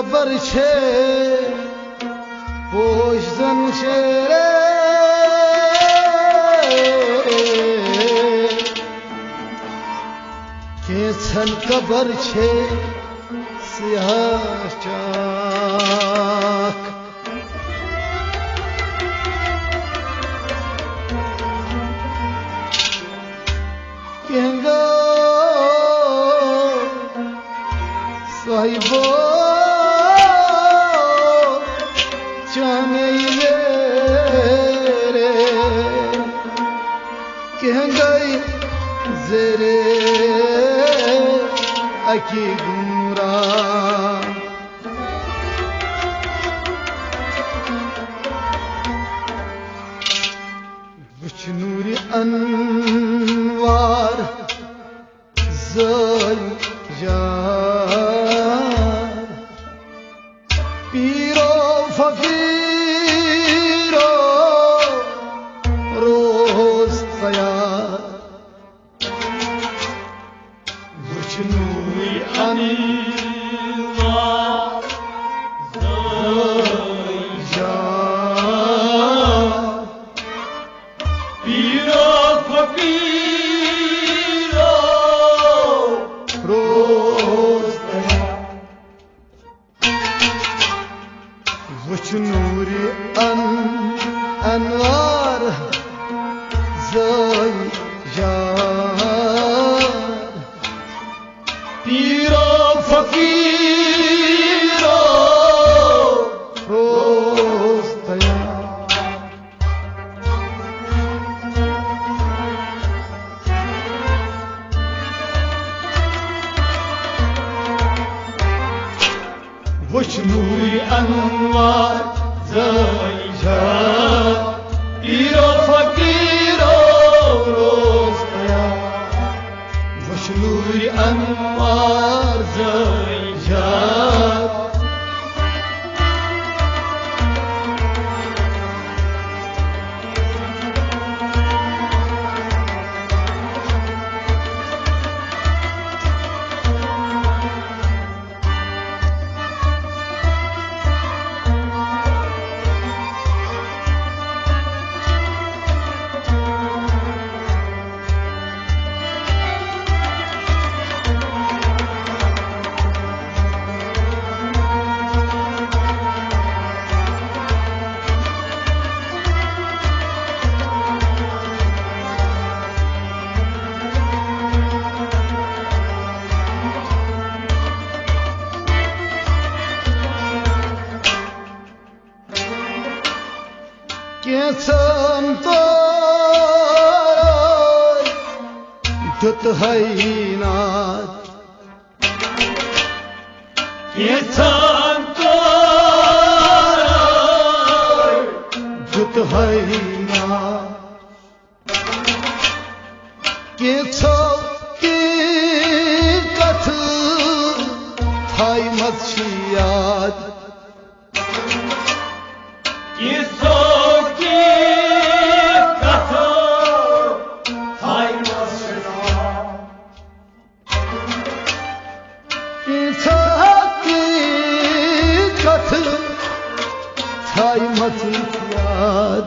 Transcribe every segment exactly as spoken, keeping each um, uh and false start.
خبر چھے پوش زن شیرے، کینٛژھن قبر چھے سیاہ چاکھ۔ کینٛہہ گوٚو صاحبو چانے ویرے، کینٛہہ گٔے زیرے اکی گمراہ۔ وچھ نور انوار زٲلۍ جار، پیرو فقیرو روز تیار۔ وچھ نور انوار زٲلۍ جار، پیرو فقیرو روز تیار۔ وچھ نور ان انوار زٲلۍ جار، پیرو فقیرو روز تیار۔ وچھ نور انوار زٲلۍ جار، پیرو فقیرو روز تیار۔ وچھ نور انوار زٲلۍ جار۔ کینٛژھن تور دیُت ہے ناد، کینٛژھن تور دیُت ہے ناد۔ کینٛژھو کینٛہہ کتھٕ تھایمژ چھِ یاد۔ کینٛژھو کینٛہہ کتھٕ تھایمژ چھِ یاد۔ کینٛژھا کینٛہہ کتھٕ تھایمژٕ یاد۔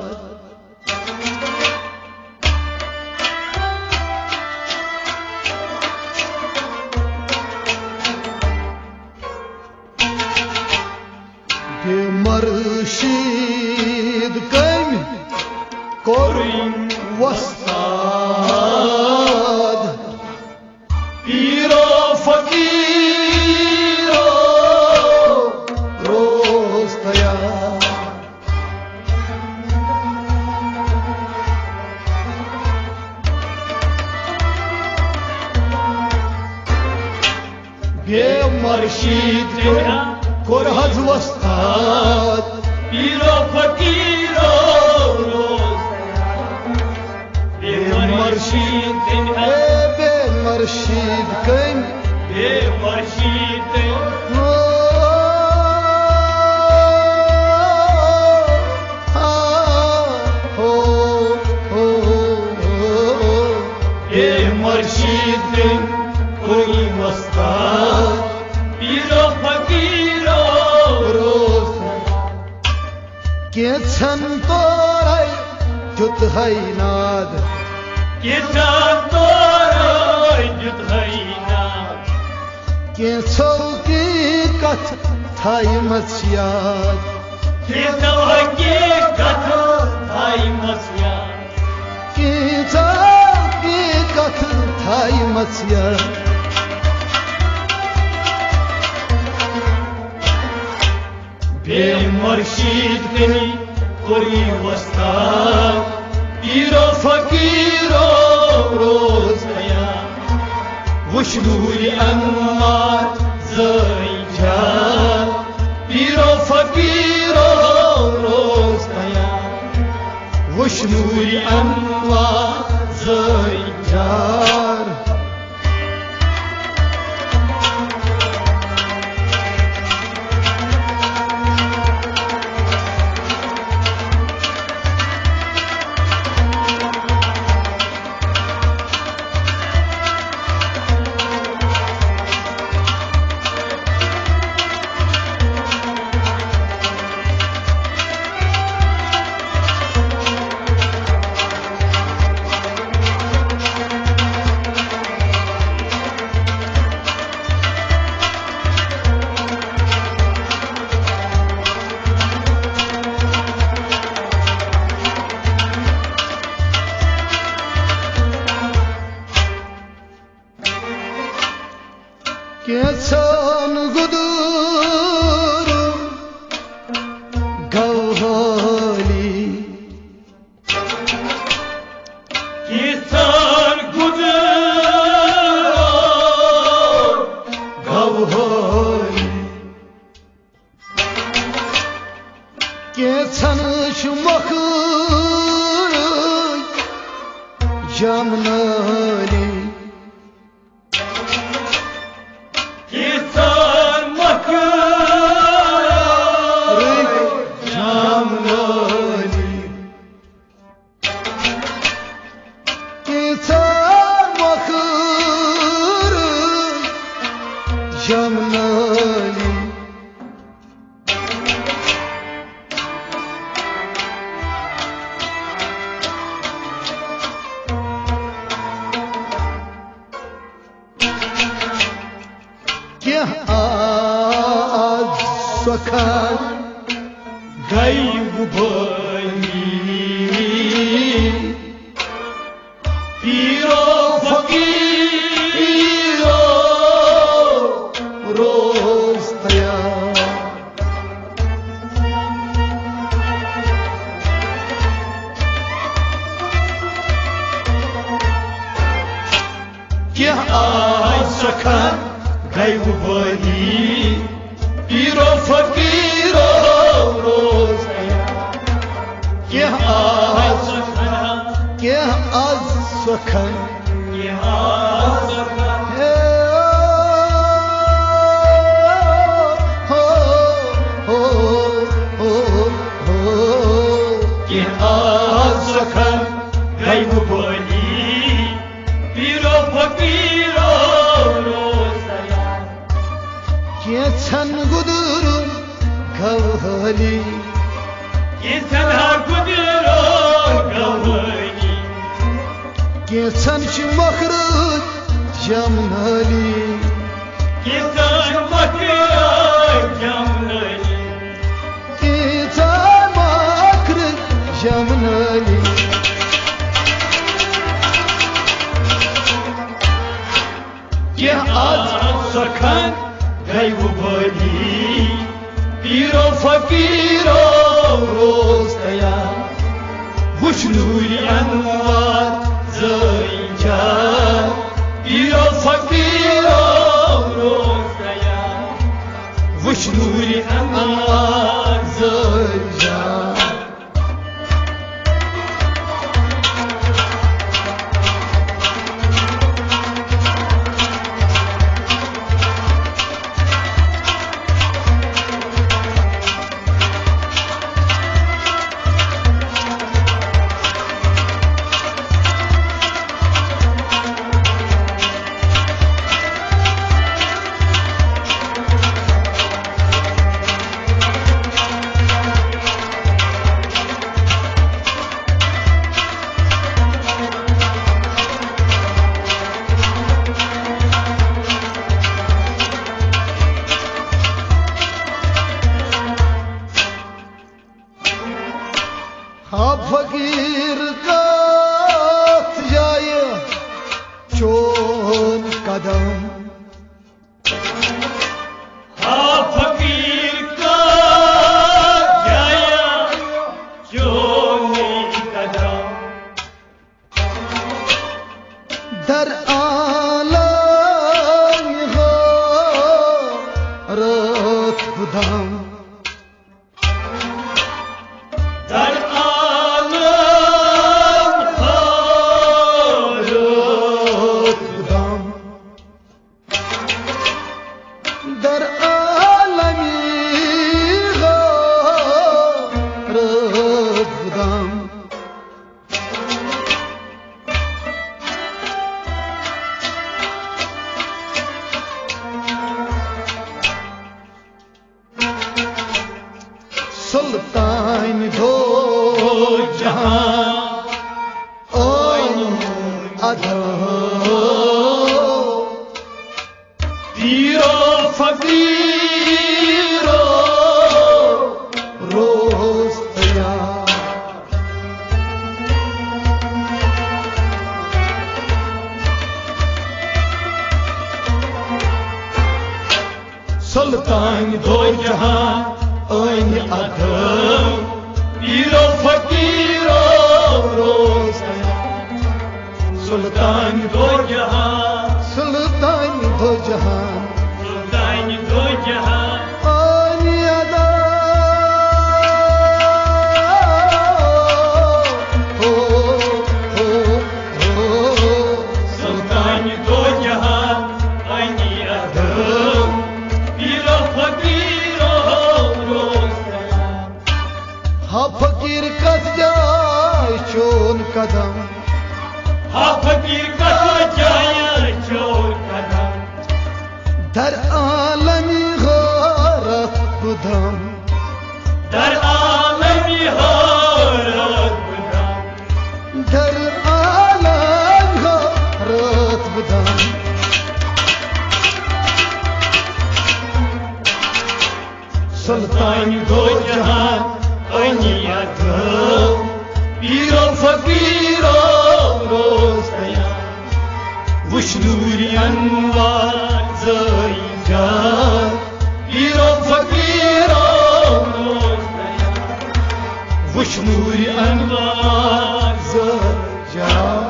بے مرشد کٔمۍ کوٚرُن وۄستاد؟ پیرو فقیرو روز تیار۔ بے مرشد کٔمۍ کوٚر حظ وۄستاد؟ پیرو فقیرو روز تیار۔ بے مرشد کٔمۍ، اے بے مرشد کٔمۍ، بے مرشد کٔمۍ۔ او، آ، او، او، او۔ بے مرشد کٔمۍ کوٚر وۄستاد؟ پیرو فقیرو کینٛژھن تورے دیُت ہے ناد۔ کینٛژھن تورے دیُت ہے ناد۔ کینٛژھو کی کتھ تھایمژ یاد۔ کینٛژھو کی کتھ تھایمژ یاد۔ کینٛژھو کی کتھ تھایمژ یاد۔ بے مرشد کٔرۍ کوٚر یہِ وۄستاد، پیٖرو فقیٖرو روز قیام۔ وٕچھ نوٗرِ انوار زٲے جان، پیٖرو فقیٖرو روز قیام۔ وٕچھ نوٗرِ انوار زٲے جان۔ کینٛژھن گُدُر گوہالی۔ کینٛژھن گُدُر گوہالی۔ کینٛژھن چھُ مۄکھٕے جمنٲلی۔ کینٛژھن مۄکھٕے جمنٲلی۔ کینٛژھن مۄکھٕے جمنٲلی۔ کینٛہہ آز سۄکھان گٔے وُبٲلی۔ پیٖرو فقیٖرو روز تیار۔ کینٛہہ آے سۄکھان گٔے وُبٲلی، پیٖرو فقیٖرو روز۔ کینٛہہ آے سۄکھان، کینٛہہ آے سۄکھان۔ ہے، ہو، ہو، ہو، ہو، ہو۔ کینٛہہ آے سۄکھان گٔے وُبٲلی، پیٖرو فقیٖرو روز تیار۔ کینٛژھن گُدُرُن گوہٲلی۔ کینٛژھن ہا گُدُرُن گوہٲلی۔ کینٛژھن چھِ مۄکھرٲے جمنٲلی۔ کینٛژھن چھِ مۄکھرٲے جمنٲلی۔ کینٛژھن مۄکھرٲے جمنٲلی۔ کینٛہہ آز سۄکھان گٔے وُبٲلی، پیٖرو فقیٖرو روز تیار۔ وُچھ نوٗرِ انوار زٲے جان، پیٖرو فقیٖرو روز تیار۔ وُچھ نوٗرِ انوار زٲے جان۔ آ فقیٖر، کَتھ جایہِ چون قدم؟ آ فقیٖر، کَتھ جایہِ چون قدم؟ در عالم غارت بودم. در عالم غارت بودم. در عالم غارت بودم. سلطان دو جہان، عالم ادب، پیر و فقیر و روز تیار. سلطان دو جہان، عین ادب، پیر و فقیر و روز تیار. سلطان دو جہان، سلطان دو جہان، سلطان دو جہان. عین ادب، ہو، ہو، ہو. سلطان دو جہان، عین ادب، پیر و فقیر و روز تیار. ہا فقیٖر، کَتھ جایہِ چون قدم؟ ہا فقیٖر، کَتھ جایہِ چون قدم؟ در عالم غارت بودم. در عالم غارت بودم. در عالم غارت بودم. سلطان دو جہان، عین ادب، پیر و فقیر و روز تیار. وُچھ نوٗرِ انوار زٲیِج جان، پیر و فقیر و روز تیار. وُچھ نوٗرِ انوار زٲیِج جان.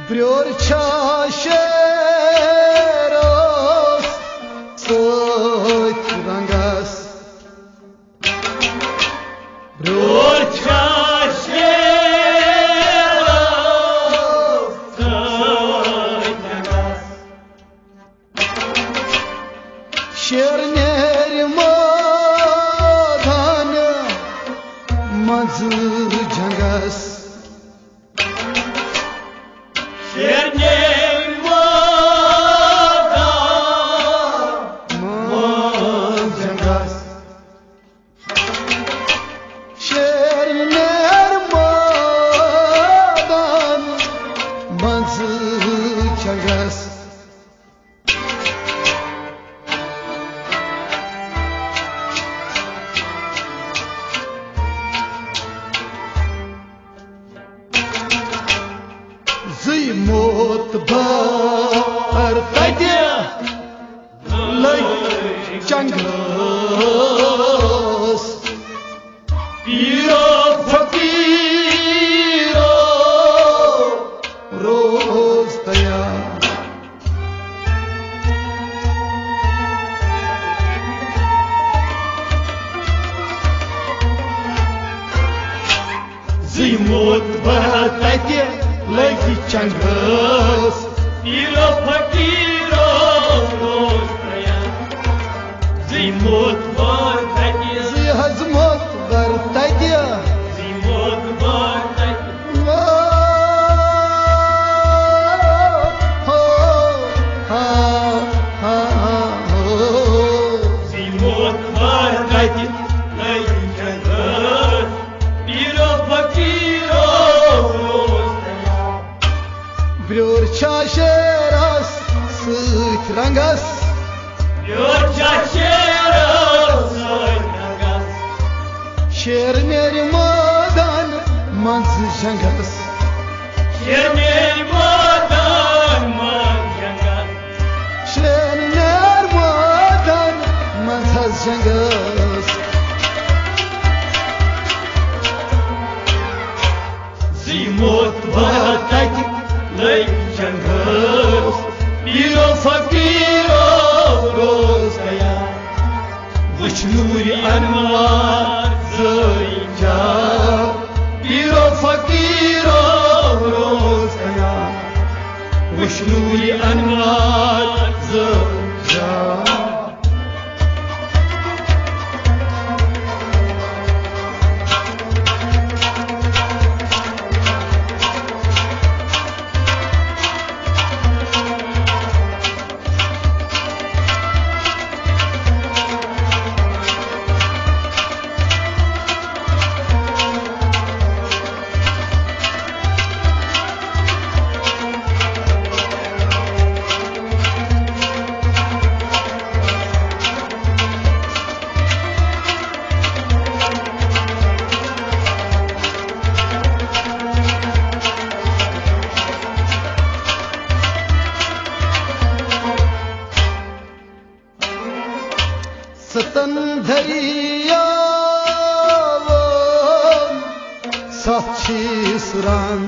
برٛور چھا شیرس سۭتۍ رنٛگس؟ برٛور چھا شیرس سۭتۍ رنٛگس؟ شیر نیرِ مٲدانہٕ منٛزٕ جنٛگس۔ شیر نیرِ مٲدانہٕ منٛزٕ جنٛگس۔ شیر نیرِ مٲدانہٕ منٛزٕ جنٛگس۔ زٕے موت بار تتہِ لٔگۍ جنٛگلس۔ پیرو فقیرو روز تیار۔ چنگس۔ پیرو فقیرو روز تیار۔ زی موت بار تتہِ۔ زی حظ موت بار تتہِ۔ زی موت بار تتہِ۔ ہو، ہا، ہا، ہو۔ زی موت بار تتہِ۔ نٔے چنگس۔ پیرو فقیرو روز تیار۔ بیور چھا شیرس سۭتۍ رنگس۔ بیور چھا شیرس سۭتۍ رنگس۔ شیر نیرِ مٲدان منٛز جنگس۔ شیر نیرِ مٲدان منٛز جنگس۔ شیر نیرِ مٲدان منٛز حظ جنگس۔ زی موت بار تتہِ۔ نٔے چنگس۔ پیرو فقیرو روز تیار۔ وٕچھ نوٗرِ انوار زٲے جا۔ پیرو فقیرو روز تیار۔ وٕچھ نوٗرِ انوار زٲے جا۔ ستن دریاون ستھ چھی سُران۔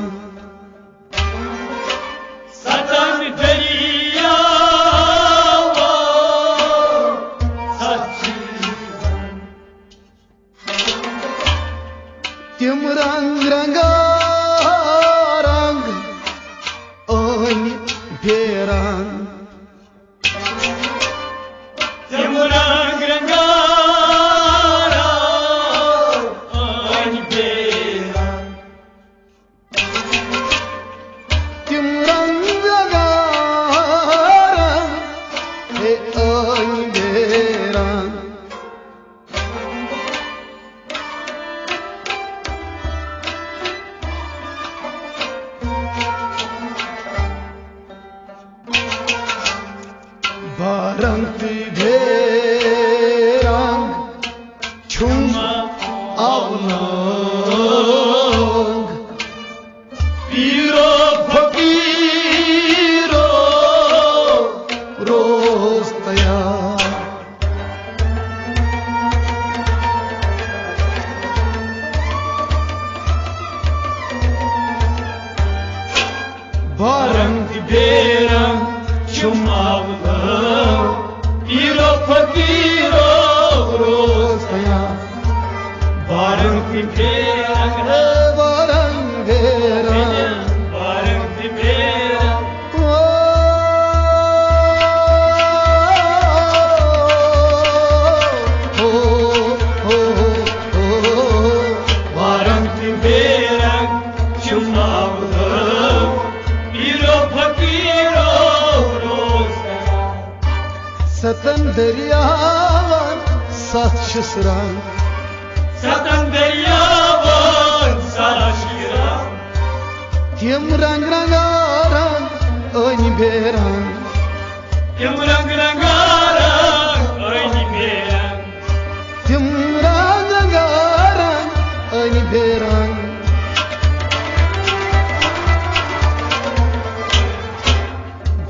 ستن دریاون ستھ چھی سُران۔ تِم رنگ رنگا رنگ ٲنۍ بیران۔ تِم رنگ رنگا رنگ ٲنۍ بیران۔ تِم رنگ رنگا رنگ ہے ٲنۍ بیران۔ بارنگ تہٕ بیرنگ چھُم اولنگ۔ پیرو فقیرو روز تیار۔ بارنگ تہٕ بیرنگ چھُم اولنگ۔ پیرو فقیرو روز تیار۔ بارنگ تہٕ بیرنگ۔ بارنگ بیرنگ۔ بارنگ تہٕ بیرنگ۔ وارنگ تہٕ بیرنگ چھُم اولنگ۔ پیرو فقیرو روز تیار۔ ستن دریاون ستھ چھِ سُران۔ ستن دریاون ستھ چھِ سُران۔ تِم رنگ رنگا رنگ ٲنۍ بیرنگ۔ تِم رنگ رنگا رنگ ٲنۍ بیرنگ۔ تِم رنگ رنگا رنگ ٲنۍ بیرنگ۔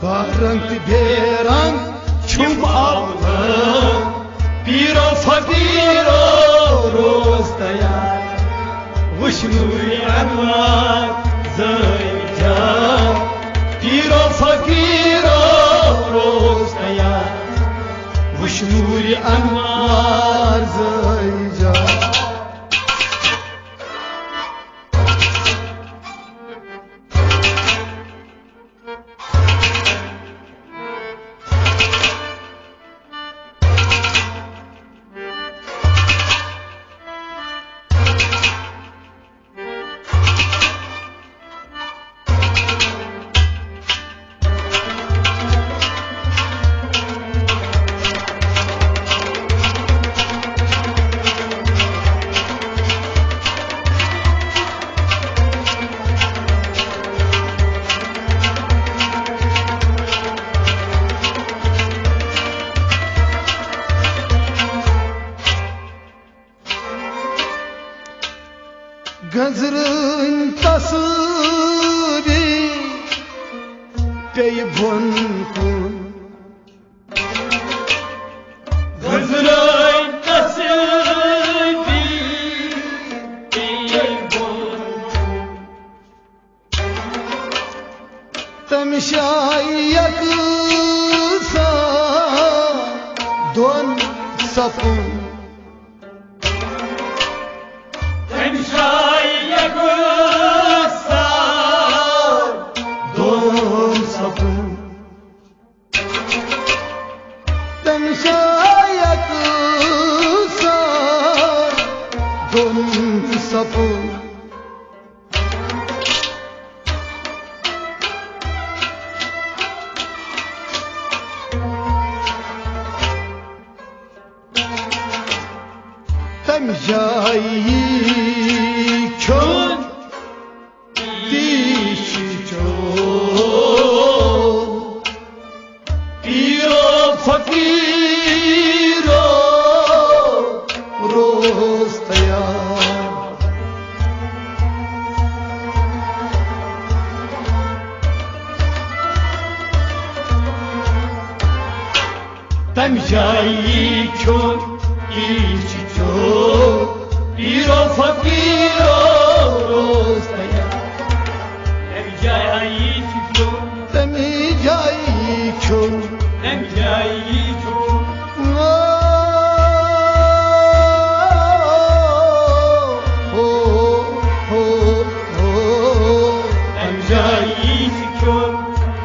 بارنگ تہٕ بیرنگ چھُم اولنگ۔ پیرو فقیرو روز تیار۔ وٕچھ نوٗرِ انوار زٲے جان۔ پیرو فقیرو روز تیار۔ وٕچھ نوٗرِ انوار زٲے جان۔ بۄن کُن۔ گٔنزرٲوۍ تسبیٖح پیٚیہِ بۄن کُن۔ تمہِ جایہِ یکساں دۄن صفن۔ تمہِ جایہِ یکساں دۄن صفن۔ تمہِ جایہِ یکساں دۄن صفن۔ تمہِ جایہِ کھیوٚن تہِ چھُ چیوٚن۔ پیٖرو فقیٖرو روز تیار۔ تمہِ جایہِ کھیوٚن، یہِ چھُ چیوٚن، پیٖرو فقیٖرو روز تیار۔ تمہِ جایہِ کھیوٚن، تمہِ جایہِ کھیوٚن، تمہِ جایہِ کھیوٚن۔ او، او، او، او۔ تمہِ جایہِ کھیوٚن،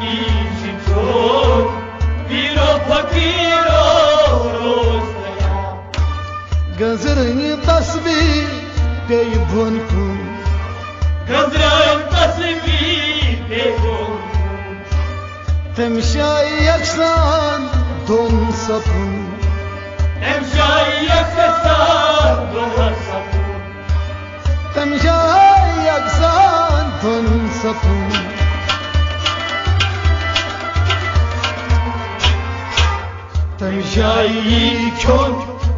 یہِ چھُ چیوٚن، پیٖرو فقیٖرو روز تیار۔ گٔنزرٲنۍ تسبیٖح پیٚیہِ بۄن کُن۔ گٔنزرٲنۍ تسبیٖح پیٚیہِ بۄن کُن۔ تمہِ جایہِ یکساں دۄن صفن۔ تمہِ جایہِ یکساں دۄن صفن۔ تمہِ جایہِ یکساں دۄن صفن۔ تمہِ جایہِ یی کھیوٚن،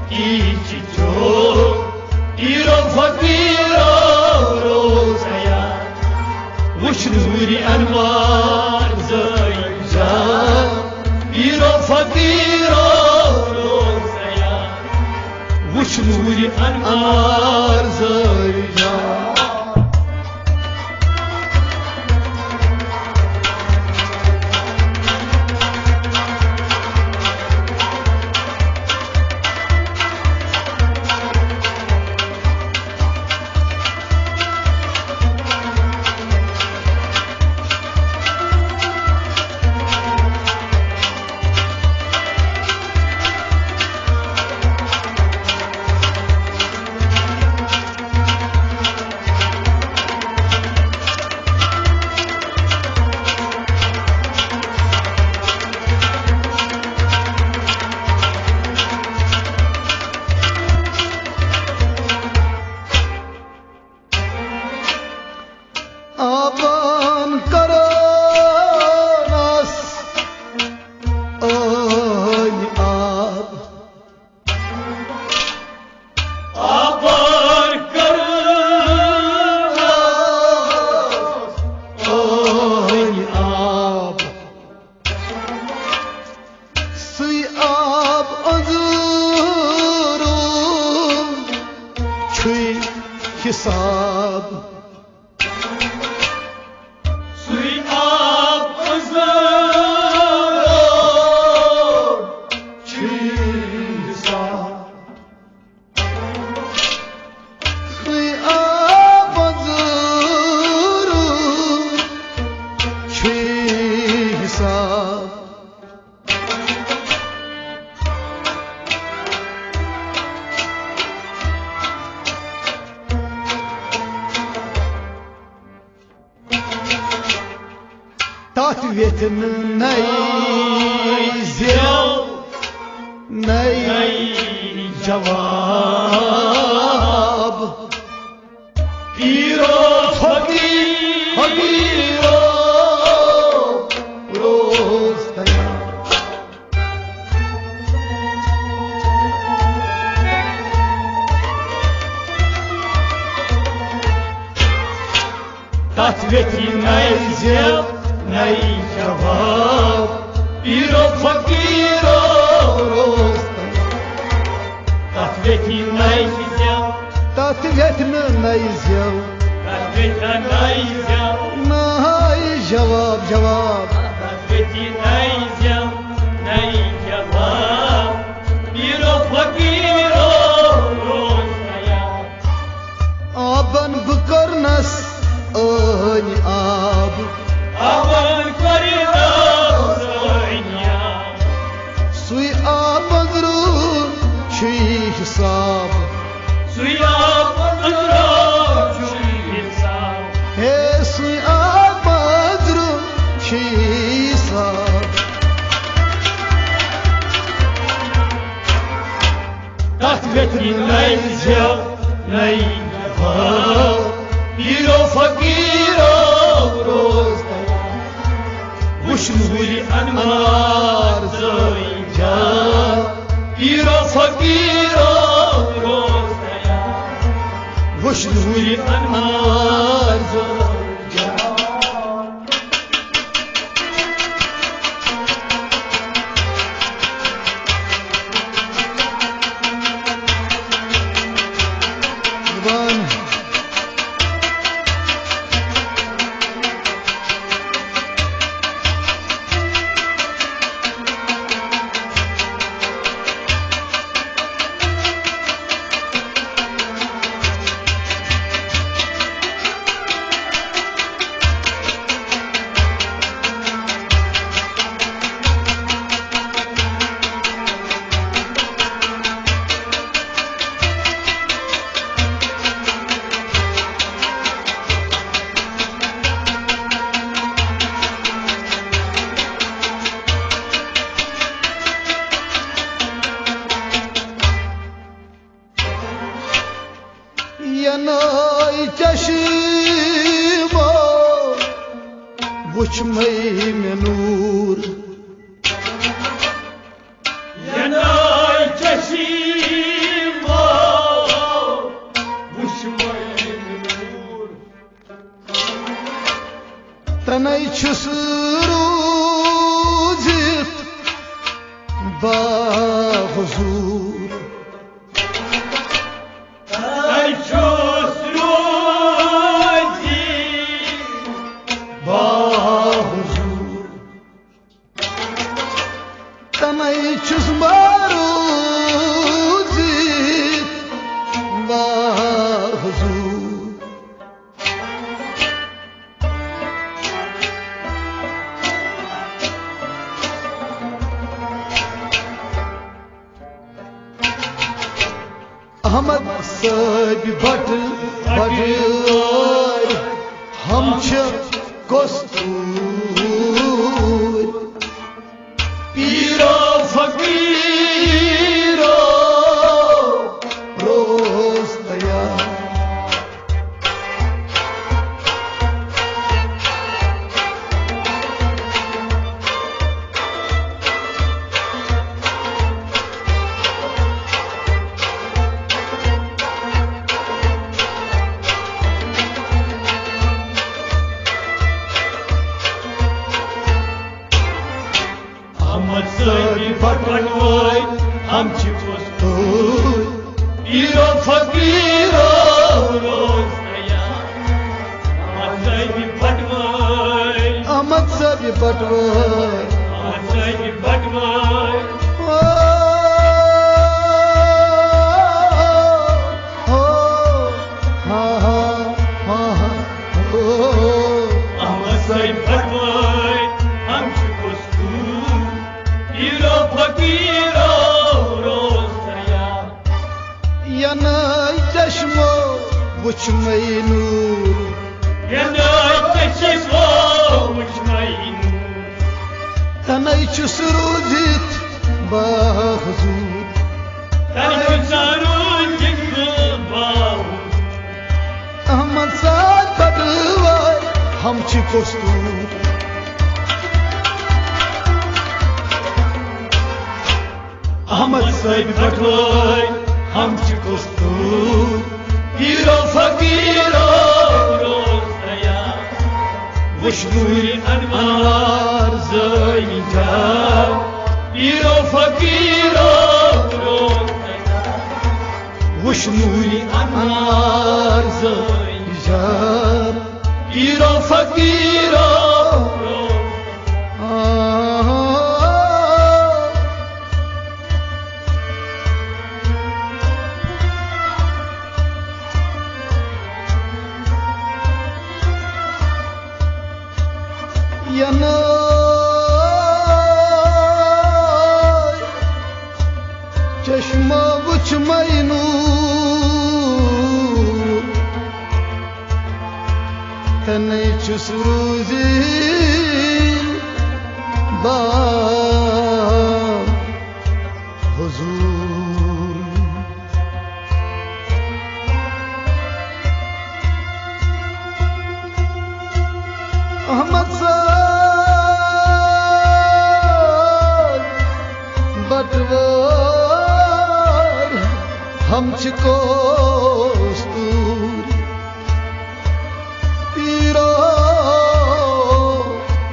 یی چھُ چیوٚن، پیٖرو فقیٖرو روز تیار۔ وٕچھ نوٗرِ انوار زٲوۍ جان، پیٖرو فقیٖرو روز تیار۔ وٕچھ نوٗرِ انوار زٲوۍ جان۔ آبن کرن آس ٲنۍ آب۔ آبن کرن آس ٲنۍ آب۔ سُے آب أنٛزورُن چھُے حساب۔ سُے آب أنٛزورُن چھُے حساب۔ سُے آب أنٛزورُن چھُے حساب۔ تتھ ویتھِ نہٕ نَے زٮ۪و، نَے جواب۔ پیٖرو فقیٖر، فقیٖرو روز تیار۔ تتھ ویتھِ نَے زٮ۪و، نَے جواب۔ پیٖرو فقیٖرو روز تیار۔ تَتھ ویٚتھِ نَیہِ زٮ۪و۔ تَتھ ویٚتھِ نہٕ نَیہِ زٮ۪و۔ تَتھ ویٚتھِ نَیہِ زٮ۪و۔ نَیہِ جواب، جواب۔ تَتھ ویٚتھِ نَیہِ زٮ۪و، نَیہِ جواب۔ پیٖرو فقیٖرو روز تیار۔ آبن بہٕ کوٚرنس ٲنۍ آب۔ آبن کوٚرنس ٲنۍ آب۔ سُے آب أنٛدرٕ چھُے حساب۔ سُے آب أنٛدرٕ چھُے حساب۔ ہے، سُے آب أنٛدرٕ چھُے حساب۔ تَتھ ویٚتھِ نَیہِ زٮ۪و، نَیہِ جواب۔ پیٖرو فقیٖرو روز تیار۔ وُچھ نوٗرِ انوار زٲوِج جان۔ پیٖرو فقیٖرو روز تیار۔ وُچھ نوٗرِ انوار زٲوِج جان۔ زبان۔ ینائی چشمو وچھ مئی میں نور۔ ینائی چشمو وچھ مئی میں نور۔ تنَے چھُس روٗزِتھ باحضوٗر۔ تنَے چھُس روٗزِتھ باحضوٗر۔ تنَے چھُس بہٕ روٗزِتھ باحضوٗر۔ احمد صٲبۍ بٹہٕ بٹہٕ وٲرۍ، ہم چھِ کۄس توٗرۍ؟ پیٖرو فقیٖرو روز تیار۔ احمد صٲبۍ بٹہٕ وٲرۍ، ہم چھِ کۄس توٗرۍ؟ پیٖرو فقیٖرو روز تیار۔ احمد صٲبۍ بٹہٕ وٲرۍ۔ احمد صٲبۍ بٹہٕ وٲرۍ۔ احمد صٲبۍ بٹہٕ وٲرۍ۔ او، او، ہا، ہا، ہا، ہا، او۔ احمد صٲبۍ بٹہٕ وٲرۍ، ہم چھِ کۄس توٗرۍ؟ پیٖرو فقیٖرو روز تیار۔ ینائی چشمو وچھ مئی نور۔ ینائی چشمو وچھ مئی نور۔ تنَے چھُس روٗزِتھ باحضوٗر۔ تنَے چھُس روٗزِتھ باحضوٗر۔ احمد صٲبۍ بٹہٕ وٲرۍ، ہم چھِ کۄس توٗرۍ؟ احمد صٲبۍ بٹہٕ وٲرۍ، ہم چھِ کۄس توٗرۍ؟ پیٖرو فقیٖرو روز تیار۔ وُچھ نوٗرِ انوار زٲوِجا، پیٖرو فقیٖرو، وُچھ نوٗرِ انوار زٲوِجا، پیٖرو فقیٖرو۔ آ۔ ینہٕ چشمہ وُچھ مینوٗر، تنے چھُس روزی با حضور۔ احمد سۭتۍ بٹوٲرۍ ہم چھِ کوستوٗرۍ۔ پیٖرو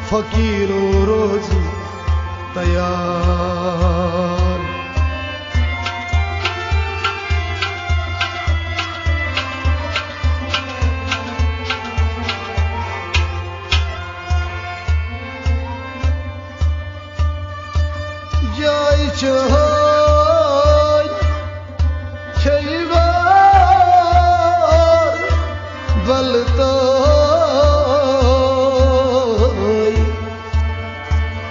فقیٖرو روزِ تیار۔ جاے چٲنۍ چھے وار بلتٲے۔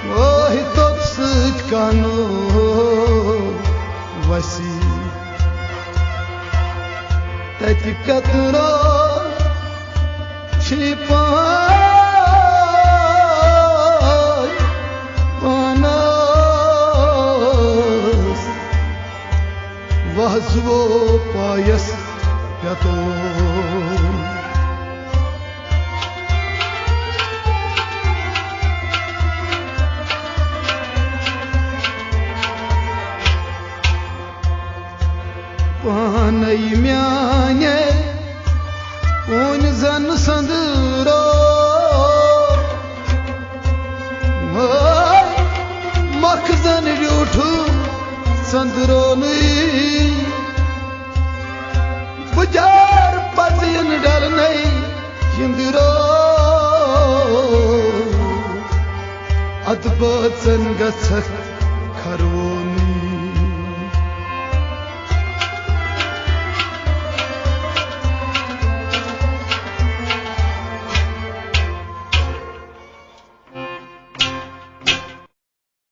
وٲہۍ توٚت سۭتۍ کانو وسی۔ تتہِ کترو چھِ پاے پانس۔ وہزوو پایس پٮ۪تو۔ پانے میانے کونہِ زن سندرو۔ وٲے مکھ زن ریوٹھو سندرونٕے۔ بجار پزین ڈلنے یندرو۔ ادٕ بٲژن گژھکھ کھرون۔